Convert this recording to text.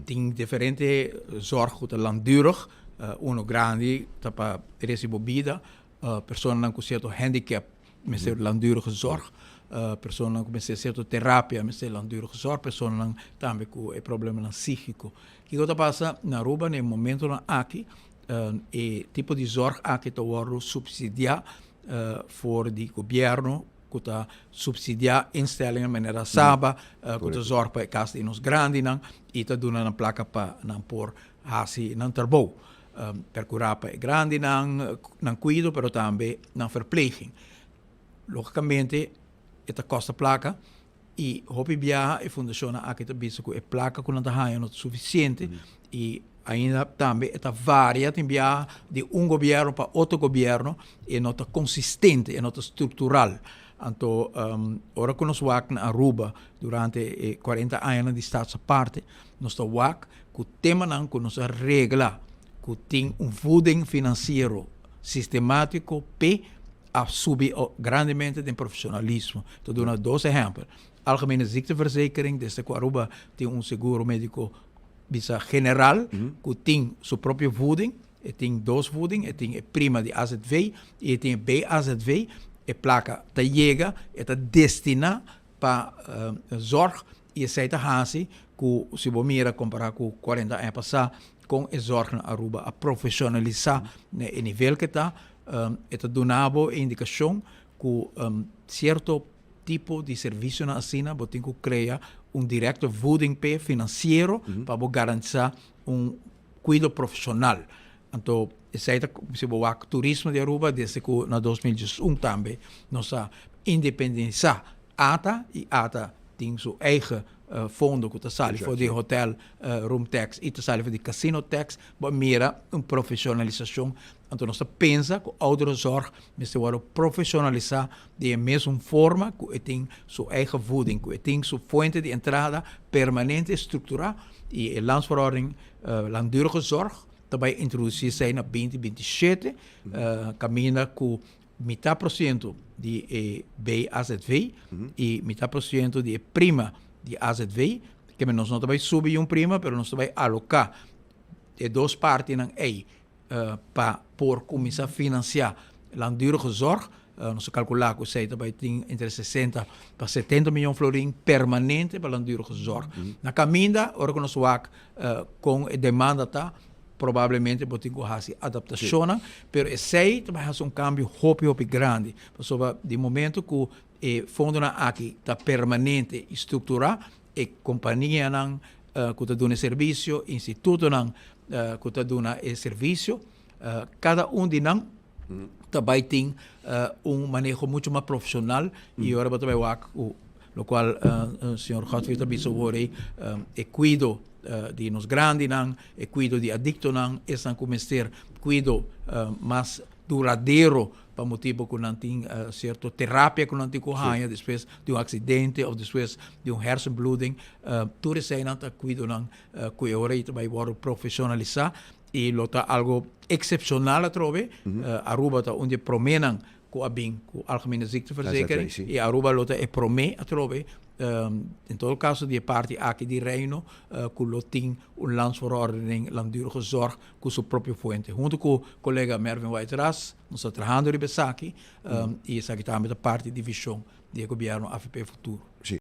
Tin diferente zorg ku ta langdurig. Uno grandi ta pa resibo bida. Personanan ku sierto handicap mester langdurige zorg. Personanan ku mester sierto terapia mester langdurige zorg. Personanan tambe ku e problemanan psíkiko. Kiko ta pasa na Aruba na e momentonan aki? E tipo di zorg aki ta wòrdu supsidiá for di gobièrnu ku ta supsidiá instellingen manera Saba, ku ta zòrg pa e kas di nos grandinan i ta duna nan plaka pa nan por hasi nan trabou. Perkurá pa e grandinan, nan kuido, pero tambe nan verpleging. Lógikamente e ta kosta plaka i hopi biaha e fundashonnan aki ta bisa ku e plaka ku nan ta haña no ta sufisiente i ainda tambe e ta varia tin biaha di un gobièrnu pa otro gobièrnu, e no ta konsistente, e no ta struktural. Anto ora ku nos wak na Aruba durante e 40 añanan di Staats Aparte, nos ta wak ku temanan ku nos a regla ku tin un voeding finansiero sistemátiko p'e a subi grandemente den profesionalismo. Ta duna dos ehempel. Algemene Ziekteverzekering, desde ku Aruba tin un seguro médiko bisa general ku tin su propio voeding, e tin dos voeding, e tin e prima di AZV i e tin e BAZV, e plaka ta yega, e ta destiná pa zorg i esei ta hasi ku si bo mira kompará ku 40 aña pasá kon e zorg na Aruba a profesionalisá na e nivel ku e ta, e ta duna bo e indikashon ku sierto tipo di servisionan asina bo tin ku krea un direkte voeding p'e finansiero pa bo garantisá un kuido profeshonal. Anto esei ta si bo wak turismo di Aruba desde ku na 2011 tambe nos a independenisá ATA i ATA tin su eigen fondo ku ta sali for di hotel room tax i ta sali for di casino tax. Bo a mira un profeshonalisashon. Anto nos ta pensa ku ouderenzorg mester wòrdu profeshonalisá di e mesun forma ku e tin su eigen voeding, ku e tin su fuente di entrada permanente strukturá i e landsverordening langdurige zorg ta bai introdusí esei na 2027 kaminda ku mitá porsiento di e BAZV i mitá porsiento di e prima di AZV, keme nos no ta bai subi un prima pero nos ta bai aloká e dos partinan ei pa por kuminsá finansiá langdurige zorg. Nos a kalkulá ku esei ta bai tin entre 60 pa 70 mion florin permanente pa langdurige zorg. Na kaminda ora ku nos wak kon e demanda ta, probablemente bo tin ku hasi adaptashonnan, pero esei ta bai hasi un kambio hopi hopi grandi, pasobra di momento ku e fondonan aki ta permanente i strukturá, e kompanianan ku ta duna e servisio, institutonan ku ta duna e servisio, kada un di nan ta bai tin un maneho mucho mas profeshonal i ora bo ta bai wak ku lokual señor Godfrey ta bisa awor ei, e kuido di nos grandinan, e kuido di adiktonan, esnan ku mester kuido mas duradero pa motibu ku nan tin sierto terapia ku nan tin ku haña despues di un aksidente òf despues di un hersenbloeding, tur eseinan ta kuidonan ku e ora ei ta bai wòrdu profeshonalisá i lo ta algo eksepshonal atrobe. Aruba ta un di e proménan ku a bin ku Algemene Ziekteverzekering i Aruba lo ta e promé atrobe en todo kaso di e parti aki di Reino ku lo tin un landsverordening langdurige zorg ku su propio fuente. Huntu ku kolega Mervin Wyatt-Ras nos ta trahando riba esaki i esaki tambe ta parti di vishon di e gobièrnu avp Futuro. Sí.